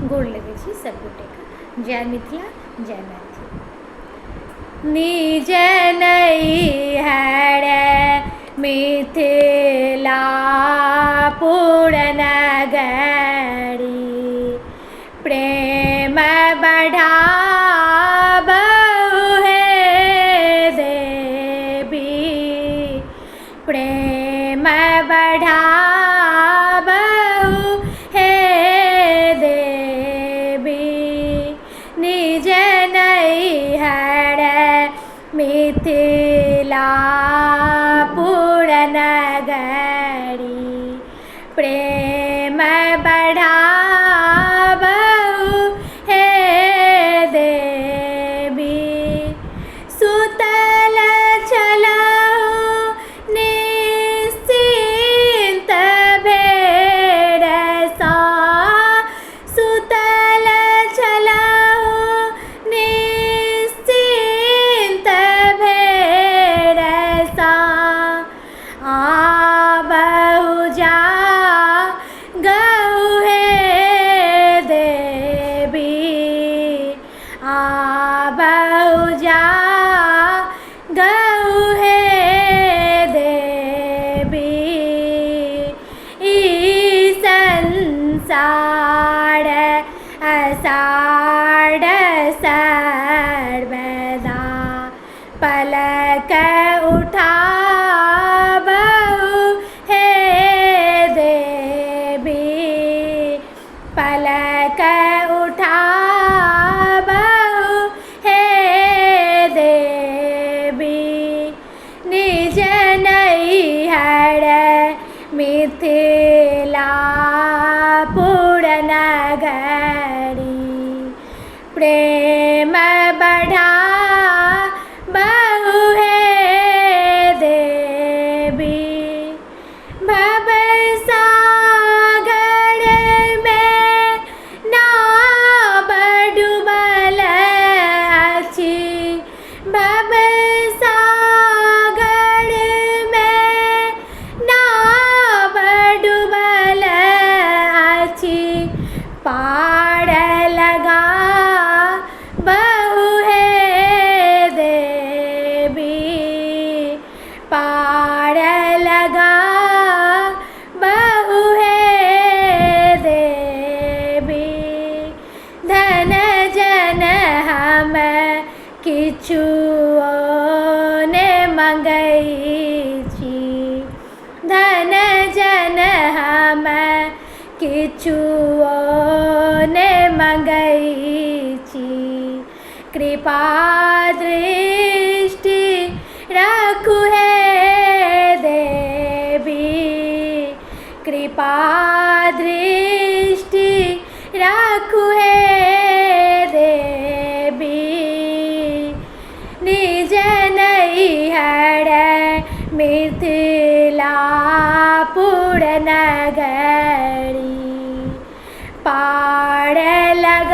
गोर लगै छी सभगोटेके। जय मिथिला, जय मैथिली। निज नैहर मिथिला पुर नगरी, प्रेम बढ़ाबहु हे देवी, प्रेम बढ़ाबहु हे देवी, निज नैहर मिथिला पुर नगरी, प्रेम बढ़ाबहु हे देवी। सुतल छलहुँ निश्चिन्त भेरसँ, सुतल छलहुँ निश्चिन्त भेरसँ, आबहु जा गहु हे देवी, आबहु जा गहु हे देवी, ई संसार असार सर्वदा, पलक उठाबहु हे देवी, पलक उठाबहु हे देवी, निज नैहर मिथिला पुर नगरी, प्रेम बढ़ाबहु हे देवी। भव सागर मे नाव डूबल अछि, भव सागर मे नाव डूबल अछि, पार लगा बहु हे देवी, पार लगा बहु हे देवी, धन जन हम किछु ने मङ्गै छी, धन जन हम किछु ने मङ्गै छी, कृपा दृष्टि राखू हे देवी, कृपा दृष्टि राखू हे देवी, निज नैहर मिथिला पुर नगरी, पार लगा